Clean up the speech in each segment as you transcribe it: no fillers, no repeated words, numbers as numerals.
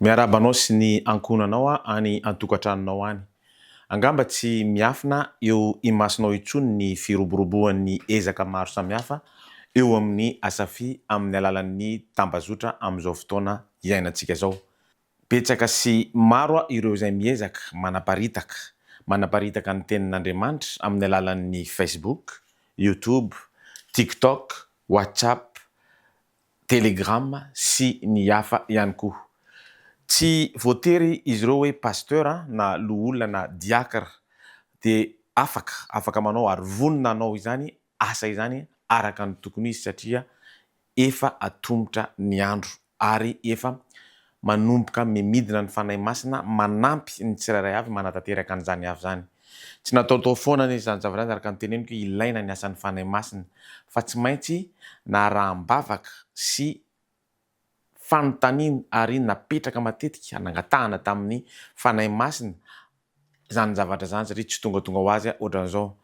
Miarahaba anao sy ny ankohonanao any an-tokantranonao any. Angamba tsy miafina eo imasonao intsony ny firoboroboan'ny ezaka maro samihafa eo amin'ny Asafi amin'ny alalan'ny tambazotra amin'izao fotoana iainantsika izao. Betsaka sy maro ireo izay miezaka manaparitaka manaparitaka ny tenin'Andriamanitra amin'ny alalan'ny Facebook, YouTube, TikTok, WhatsApp, Telegram sy ny hafa ihany koa. Tsy voatery izy ireo hoe pasteur na loholona na diacre dia afaka afaka manao ary vonona hanao izany asa izany araka ny tokony izy satria efa atomotra ny andro ary efa manomboka mimidina ny Fanahy Masina manampy ny tsirairay avy manatanteraka an'izany avy izany. Tsy nataotao foana anie izany zavatra izany araka ny teneniko hoe ilaina ny asan'ny Fanahy Masina fa tsy maintsy naraham-bavaka sy fanontaniana ary napetraka matetika nangatahana tamin'ny Fanahy Masina izany zavatra izany satria tsy tongatonga ho azy ohatran'izao.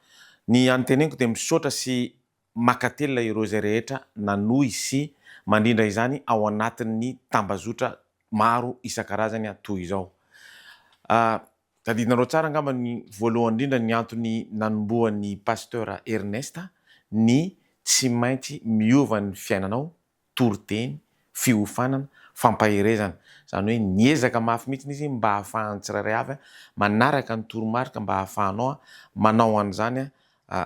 Ny anteneniko dia misaotra sy mankatelina ireo izay rehetra nanohy sy mandrindra izany ao anatin'ny tambazotra maro isan-karazany toy izao. Tadidinareo tsara angamba ny voalohany indrindra ny antony nanombohan'ny Pasteur Ernest ny tsy maintsy miova ny fiainanao, toriteny, fiofanana, fampaherezana. Izany hoe niezaka mafy mihitsy izy mba hahafahan'ny tsirairay avy manaraka ny toromarika mba hahafahanao manao an'izany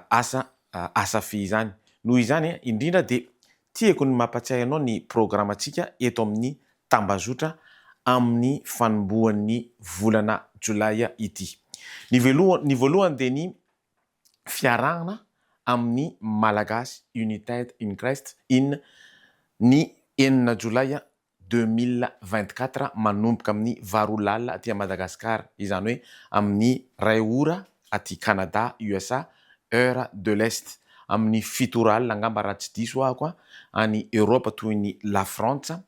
asa asa fy izany. Noho izany indrindra dia tiako ny mampatsiahy anao ny programantsika eto amin'ny tambazotra amin'ny fanombohan'ny volana jolay ity. Ny ny voalohany dia ny fiarahana amin'ny Malagasy United in Christ in ny enina jolay 2024 manomboka amin'ny valo ora alina aty Madagascar, izany hoe amin'ny iray ora aty Canada, usa, heure de l'Est, amin'ny fito ora alina angamba raha tsy diso ahako any Europe toy ny La Frantsa,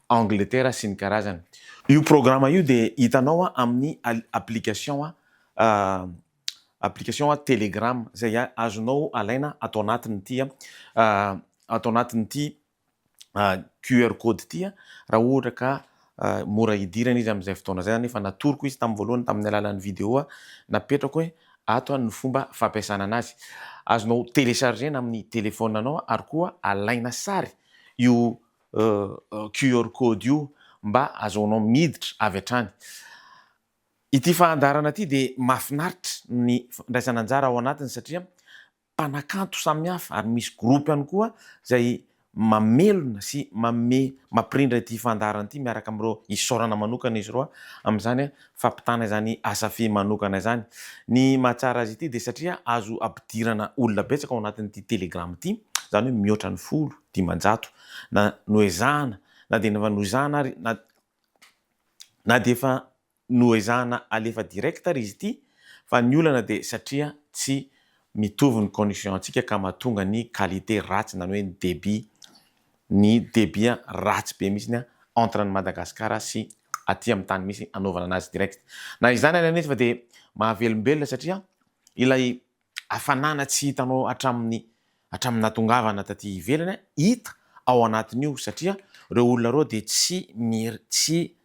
Angletera sy ny karazany. Io programa io dia hitanao amin'ny application application Telegram izay azonao alaina ato anatin'ity ato anatin'ity QR code ity raha ohatra ka mora hidirana izy amin'izay fotoana izay, nefa natoroko izy tamin'ny voalohany tamin'ny alalan'ny vidéo napetrako hoe ato ny fomba fampiasana anazy. Azonao télécharger-na amin'ny téléphone-nao ary koa alaina sary io QR code io mba azahoanao miditra avy hatrany. Ity fandaharana ity dia mahafinaritra ny fandraisana anjara ao anatiny satria mpanakanto samihafa ary misy groupe ihany koa izay mamelona sy manome mampirindra ity fandaharana ity miaraka amin'ireo isaorana manokana izy ireo amin'izany fampitana izany asa fy manokana izany. Ny mahatsara azy ity dia satria azo ampidirana olona betsaka ao anatin'ity telegram ity, izany hoe mihoatra ny folo, 500 na noezahana na dia efa noezahana ary na na dia efa noezahana alefa direct ary izy ity fa ny olana dia satria tsy mitovy ny connexion antsika ka mahatonga ny qualité ratsy na ny hoe ny debit ny debit ratsy be mihitsiny entre an'i Madagascar sy aty amin'ny tany misy anaovana anazy direct. Na izany ary anefa dia mahavelombelona satria ilay hafanana tsy hitanao hatramin'ny hatramin'ny nahatongavana taty ivelany hita ao anatin'io satria ireo olona ireo dia tsy mier tsy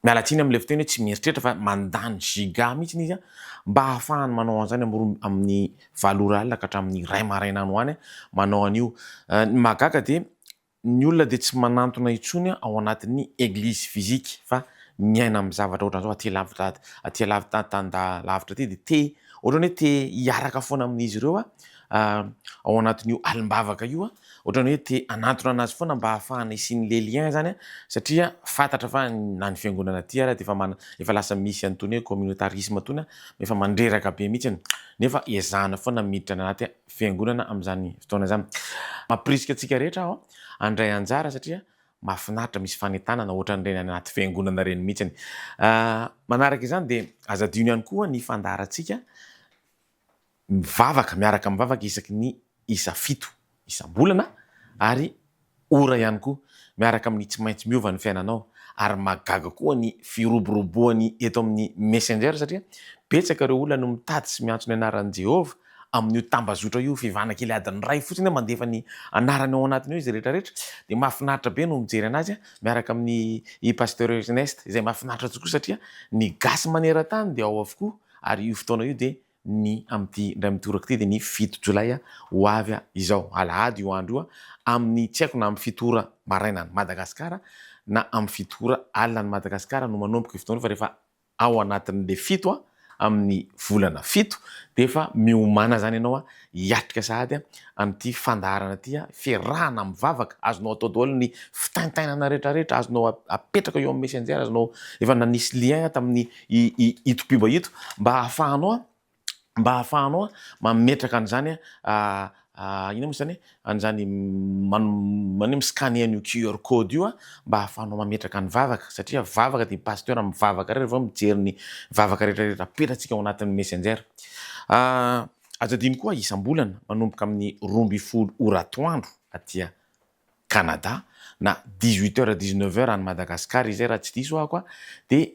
miala tsiny amin'ilay fiteny hoe tsy mieritreritra fa mandany giga mihitsy izy mba hahafahany manao an'izany amin'ny valo ora alina ka hatramin'ny iray maraina any ho any manao an'io. Ny mahagaga dia ny olona dia tsy manantona intsony ao anatin'ny eglizy physique fa miaina amin'ny zavatra ohatran'izao aty lavitra aty lavitra lavitra aty dia te ohatran'ny hoe te hiaraka foana amin'izy ireo ao anatin'io alim-bavaka io ohatran'ny hoe te hanantona anazy foana mba hahafahana hisian'le lien zany satria fantatra fa na ny fiangonana aty ara dia efa mana efa lasa misy an'itony hoe communautarisme itony efa mandreraka be mihitsiny nefa ezahana foana miditra any anaty fiangonana amin'izany fotoana izany. Mampirisika antsika rehetra aho handray anjara satria mahafinaritra misy fanentanana ohatran'ireny any anaty fiangonana ireny mihitsiny. Manaraka izany dia aza adino ihany koa ny fandaharantsika mivavaka, miaraka mivavaka isaky ny isa fito isam-bolana ary ora ihany koa miaraka amin'ny tsy maintsy miova ny fiainanao ary mahagaga koa ny firoboroboany eto amin'ny messenger satria betsaka ireo olona no mitady sy miantso ny anaran'i Jehovah. amin'io tambazotra io, fivana kely adiny iray fotsiny mandefa ny anarany ao anatiny ao izy rehetra rehetra dia mahafinaritra be no mijery anazy miaraka amin'ny i Pasteur Ernest izay mahafinaritra tokoa satria ny gasy maneran-tany dia ao avokoa ary io fotoana io dia ny amin'ity indray mitoraka ity dia ny 7 jolay ho avy izao, alahady io andro io amin'ny tsy haiko na amin'ny 7 ora maraina any Madagasikara na amin'ny 7 ora alina any Madagasikara no manomboka io fotoana io fa rehefa ao anatin'le 7 amin'ny volana 7 dia efa miomàna zany ianao hiatrika sahady an'ity fandaharana ity, fiarahana mivavaka, azonao atao daholo ny fitaintainana rehetra rehetra, azonao apetraka eo amin'ny messenger, azonao efa nanisy lien tamin'ny ito pub ito mba hahafahanao mba hahafahanao mametraka an'izany inona moa izany e, an'izany man mi-scanner an'io QR code io mba hahafahanao mametraka ny vavaka satria vavaka dia pasteur mivavaka irery vao mijery ny vavaka rehetra rehetra apetratsika ao anatin'ny messenger. Aza adino koa isam-bolana manomboka amin'ny 12 ora atoandro aty Canada na 18 heures 19 heures any Madagascar izay raha tsy diso aho dia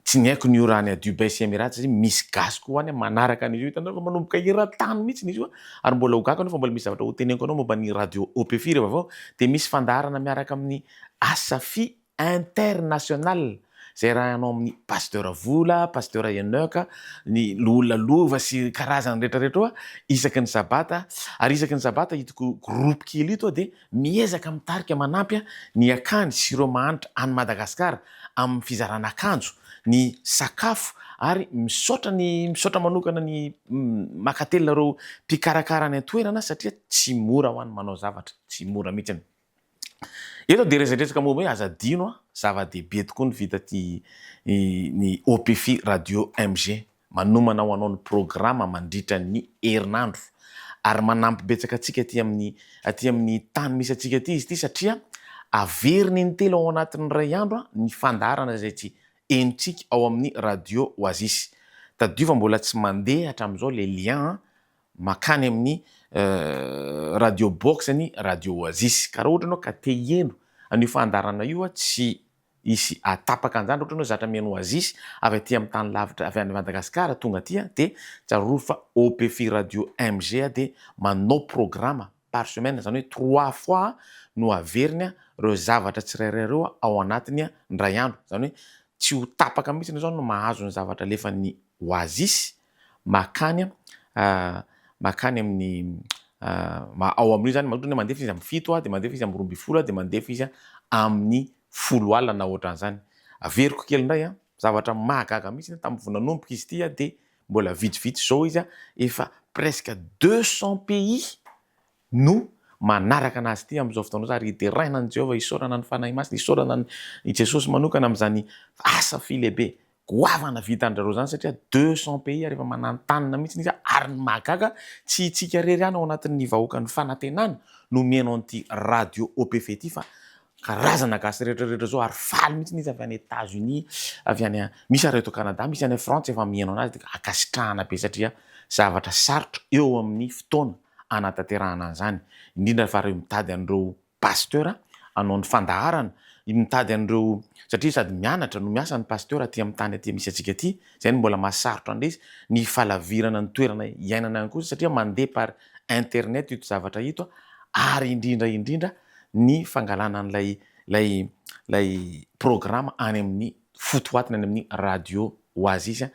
Tsy ny haiko ny ora any Dubai sy Emirates satria misy gasy koa any manaraka an'izy io, hitanareo fa manomboka eran-tany mihitsy izy io ary mbola ho gaga anao fa mbola misy zavatra ho teneniko anao momba ny radio OPFI rehefa avy eo dia misy fandaharana miaraka amin'ny Asafi International izay arahanao amin'ny Pasteur Vola, Pasteur Enoch, ny loholona Lova sy karazany rehetra rehetra eo isaky ny sabata ary isaky ny sabata hitako groupe kely ito dia Miezaka mitarika manampy ny akany sy ireo mahantra any Madagasikara amin'ny fizarana akanjo, ny sakafo ary misaotra ny misaotra manokana ny makatelina ireo mpikarakara any an-toerana satria tsy mora ho an'ny manao zavatra, tsy mora mihitsiny. Eto dia resadresaka momba hoe aza adino a, zava-dehibe tokoa ny vita aty ny OPFI Radio MG. Manomana ho anao ny programa mandritra ny herinandro ary manampy betsaka antsika aty amin'ny aty amin'ny tany misy antsika aty izy ity satria averiny intelo ao anatin'ny iray andro ny fandaharana izay tsy henontsika ao amin'ny radio Oasis. Tadidio fa mbola tsy mandeha hatramin'izao ilay lien makany amin'ny radio box ny radio Oasis ka raha ohatra ianao ka te hiheno an'io fandaharana io tsy hisy ahatapaka an'izany raha ohatra ianao zatra mihaino Oasis avy aty amin'ny tany lavitra avy any Madagasikara tonga aty dia tsarovy fa OPFI Radio MG dia manao programa par semaine izany hoe trois fois no averiny ireo zavatra tsirairay ireo ao anatiny indray andro izany hoe tsy ho tapaka mihitsy ianao izany no mahazo ny zavatra alefan'ny Oasis makany makany amin'ny ao amin'io zany ohatra hoe mandefa izy amin'ny 7 dia mandefa izy amin'ny 12 dia mandefa izy amin'ny 10 alina na ohatran'izany. Averiko kely indray an, zavatra mahagaga mihitsy tamin'ny vao nanomboka izy ity dia mbola vitsivitsy izao izy efa presque 200 pays no manaraka anazy ity amin'izao fotoana izao ary hideraina an'i Jehovah, isaorana ny Fanahy Masina, isaorana an'i Jesosy manokana amin'izany asa fy lehibe goavana vitan-dRareo izany satria 200 pays ary efa mananontanona mihitsy izy ary ny mahagaga tsy itsika irery ihany ao anatin'ny vahoakan'ny fanantenana no mihaino an'ity radio OPF ity fa karazana gasy rehetra rehetra izao ary faly mihitsy izy avy any Etats Unis, avy any misy ary eto Canada, misy any Frantsa efa mihaino anazy dia ankasitrahana be satria zavatra sarotra eo amin'ny fotoana hanatanterahana an'izany, indrindra fa ireo mitady an'ireo pasteur hanao ny fandaharana, mitady an'ireo, satria sady mianatra no miasa ny pasteur aty amin'ny tany aty misy antsika aty, izay no mbola mahasarotra an'ilay izy, ny fahalavirana ny toerana iainana ihany koa satria mandeha par internet ito zavatra ito ary indrindra indrindra ny fangalana an'ilay ilay ilay programa any amin'ny fotoatiny any amin'ny radio Oasis,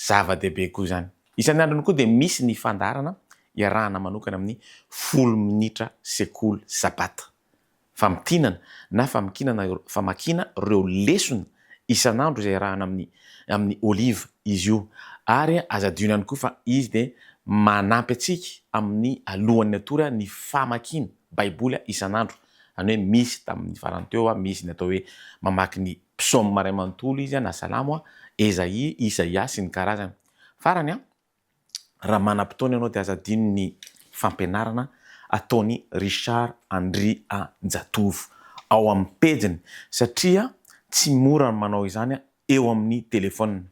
zava-dehibe koa izany. Isan'androny koa dia misy ny fandaharana iarahana manokana amin'ny 10 minitra sekoly sabata. Famintinana na famikinana famakiana ireo lesona isan'andro izay iarahana amin'ny amin'ny Olive izy io. Ary aza adino ihany koa fa izy dia manampy antsika amin'ny alohan'ny hatory ny famakiana baiboly isan'andro. Izany hoe misy tamin'ny farany teo misy ny atao hoe mamaky ny psaume iray manontolo izy na salamo, Esaïe, Isaia sy ny karazany. Farany an, raha manam-potoana ianao dia aza adino ny fampianarana ataon'i Richard Andrianjatovo ao amin'ny pejiny satria tsy mora ny manao izany eo amin'ny telephone.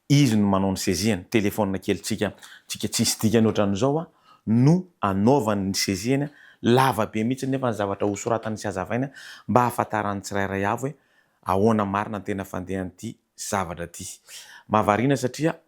Izy no manao ny saisie-ny, telephone kelintsika tsika tsisy dikany ohatran'izao no anaovany ny saisie-ny, lava be mihitsy nefa ny zavatra hosoratany sy hazavainy mba hahafantaran'ny tsirairay avy hoe ahoana marina ny tena fandehan'ity zavatra ity. Mahavariana satria.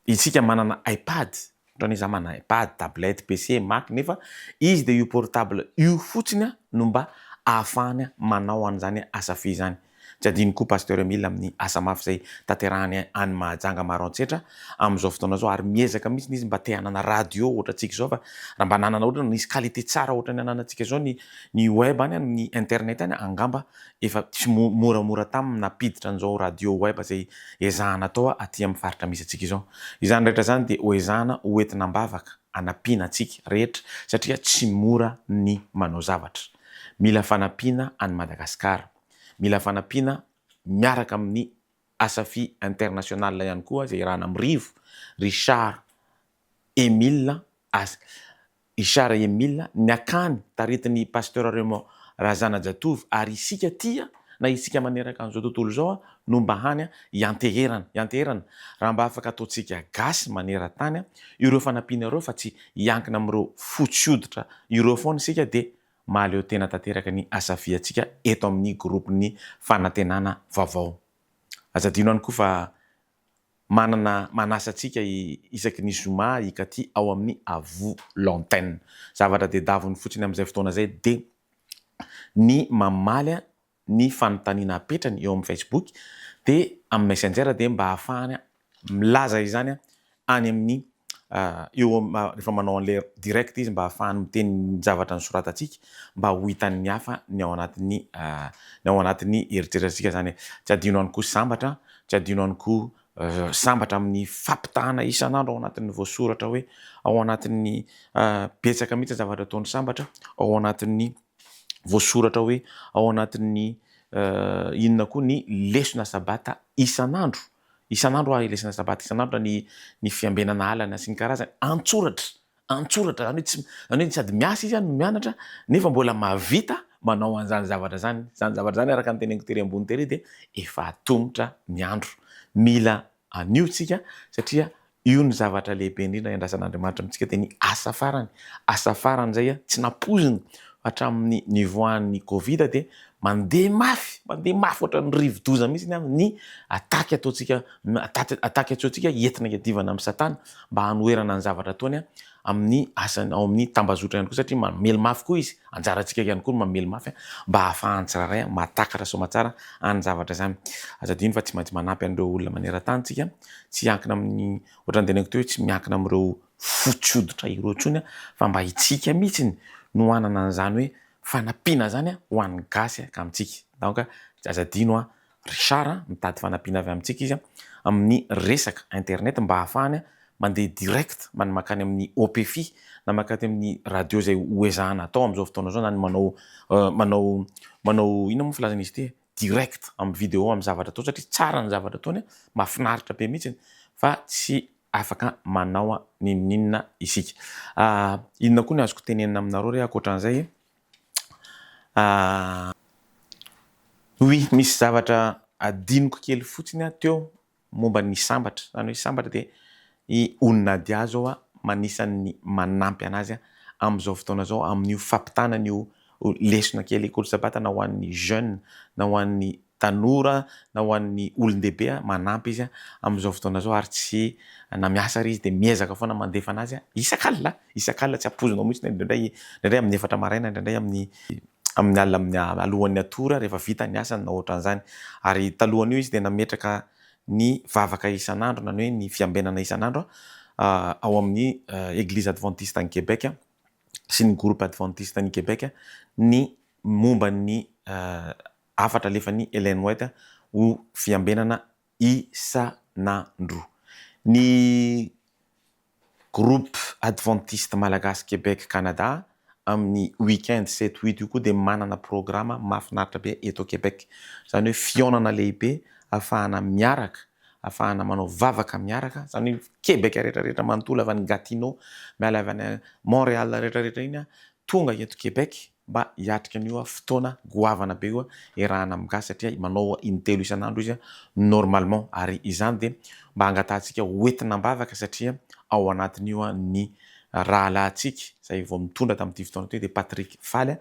Isika manana iPad, ohatrany hoe za manana iPad, tablette, PC, Mac nefa izy dia io portable io fotsiny no mba ahafahany manao an'izany asa fy izany. Tsy adino koa Pasteur Emile amin'ny asa mafy izay tanterahany any Mahajanga Maroantsetra amin'izao fotoana izao ary miezaka mihitsy izy mba te hanana radio ohatrantsika izao fa raha mba nanana ohatra nisy qualité tsara ohatran'ny ananantsika izao ny ny web any ny internet any angamba efa tsy moramora taminy nampiditra an'izao radio web izay ezahana atao aty amin'ny faritra misy antsika izao. Izany rehetra izany dia ho ezahana ho entina am-bavaka hanampiana antsika rehetra satria tsy mora ny manao zavatra. Mila fanampiana any Madagasikara. Mila fanampiana miaraka amin'ny Asafi International ihany koa izay iarahana amin'i Rivo, Richard Emile, as. Richard Emile, ny akany taritin'i Pasteur Raymond Razanajatovo ary isika tia na isika maneraka an'izao tontolo izao no mba hany ianteherana, ianteherana raha mba afaka ataontsika gasy maneran-tany ireo fanampiana ireo fa tsy hiankina amin'ireo fotsy hoditra ireo foana isika dia mahaleo tena tanteraka ny asa viantsika eto amin'ny groupe-n'ny fanantenana vaovao. Aza adino ihany koa fa Manana manasa antsika isaky ny zoma i Cathy ao amin'ny À vous l'antenne. Zavatra tedaviny fotsiny amin'izay fotoana izay dia ny mamaly ny fanontaniana apetrany eo amin'ny Facebook dia amin'ny Messenger dia mba ahafahany milaza izany any amin'ny eo rehefa manao an'ilay direct izy mba ahafahany miteny ny zavatra nosoratantsika mba ho hitan'ny hafa ny ao anatin'ny ny ao anatin'ny eritreritritsika zany e. Tsy adino ihany koa sambatra, tsy adino ihany koa sambatra amin'ny fampitahana isan'andro ao anatin'ny voasoratra hoe ao anatin'ny betsaka mihitsy ny zavatra ataon'ny sambatra ao anatin'ny voasoratra hoe ao anatin'ny inona koa ny lesona sabata isan'andro. Isan'andro aho ilesana sabata isan'andro na ny ny fiambenana alana sy ny karazany antsoratra antsoratra zany hoe tsy zany hoe sady miasa izy no mianatra nefa mbola mahavita manao an'izany zavatra zany zany zavatra zany araka ny teneniko tery ambony tery dia efa atomotra ny andro mila an'io tsika satria Io no zavatra lehibe indrindra iandrasan'Andriamanitra amintsika dia ny asa farany, asa farany izay tsy nampoizina hatramin'ny nivoahan'ny covid dia mandeha mafy, mandeha mafy ohatran'ny rivo-doza mihitsy ny attaque ataontsika, attaque ataontsika entina hiadivana amin'i satana mba hanoherana ny zavatra ataony amin'ny asany ao amin'ny tambazotra ihany koa satria mamely mafy koa izy, anjarantsika ihany koa ny mamely mafy mba hahafahan'ny tsirairay mahatakatra soamatsara any zavatra izany. Aza adino fa tsy maintsy manampy an'ireo olona maneran-tany tsika, tsy hiankina amin'ny, ohatran'ny teneniko teo hoe tsy miankina amin'ireo fotsy hoditra ireo intsony fa mba itsika mihitsy no hanana an'izany hoe fanampiana izany ho an'ny gasy ka amintsika. Donc aza adino an, Richard mitady fanampiana avy amintsika izy amin'ny resaka internet mba hahafahany mandeha direct man mankany amin'ny OPFI na mankany amin'ny radio izay ho ezahana atao amin'izao fotoana izao na ny manao manao manao inona moa filazana izy ity e? direct amin'ny vidéo amin'ny zavatra atao satria tsara ny zavatra ataony mahafinaritra be mihitsy fa tsy afaka manao n'inon'inona isika. Inona koa ny azoko tenenina aminareo re ankoatran'izay e? Oui, misy zavatra adinoko kely fotsiny aho teo momba ny sambatra, izany hoe sambatra dia i Ony Nadia zao a manisan'ny manampy anazy amin'izao fotoana izao amin'io fampitana an'io lesona kely école sabbat na ho an'ny jeune na ho an'ny tanora na ho an'ny olon-dehibe manampy izy amin'izao fotoana izao ary tsy na miasa ary izy dia miezaka foana mandefa anazy isak'alina, isak'alina tsy ampoizinao mihitsy indraindray indraindray amin'ny efatra maraina indraindray amin'ny amin'ny alina amin'ny alohan'ny hatory rehefa vita ny asany na ohatran'izany ary talohan'io izy dia nametraka ny vavaka isan'andro na ny hoe ny fiambenana isan'andro ao amin'ny Eglise Adventiste any Québec sy ny Groupe Adventiste any Québec ny momba ny hafatra alefan'i Ellen White ho fiambenana isan'andro. Ny Groupe Adventiste Malagasy Québec Canada amin'ny week-end sept huit io koa dia manana programa mahafinaritra be eto Québec. Izany hoe fihaonana lehibe ahafahana miaraka, ahafahana manao vavaka miaraka, izany hoe Québec rehetra rehetra manontolo avy any Gatineau, miala avy any Montréal rehetra rehetra iny tonga eto Québec mba hiatrika an'io fotoana goavana be io iarahana amin'ny gasy satria manao intelo isan'andro izy normalement ary izany dia mba angatahantsika ho entina am-bavaka satria ao anatin'io ny rahalahintsika izay vao nitondra tamin'ity fotoana ity dia Patrick Faly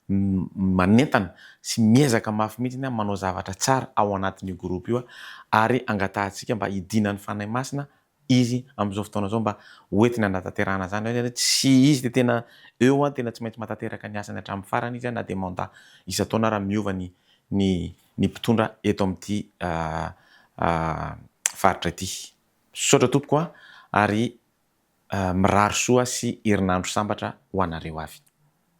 manentana sy miezaka mafy mihitsy manao zavatra tsara ao anatin'io groupe io ary angatahantsika mba hidinan'ny Fanahy Masina. izy amin'izao fotoana izao mba hoentiny hanatanterahana izany. Tsy izy dia tena eo an, tena tsy maintsy mahatanteraka ny asany hatramin'ny farany izy na dia mandat isan-taona raha miova ny ny ny mpitondra eto amin'ity faritra ity. Misaotra tompoko a, ary mirary soa sy herinandro sambatra ho anareo avy.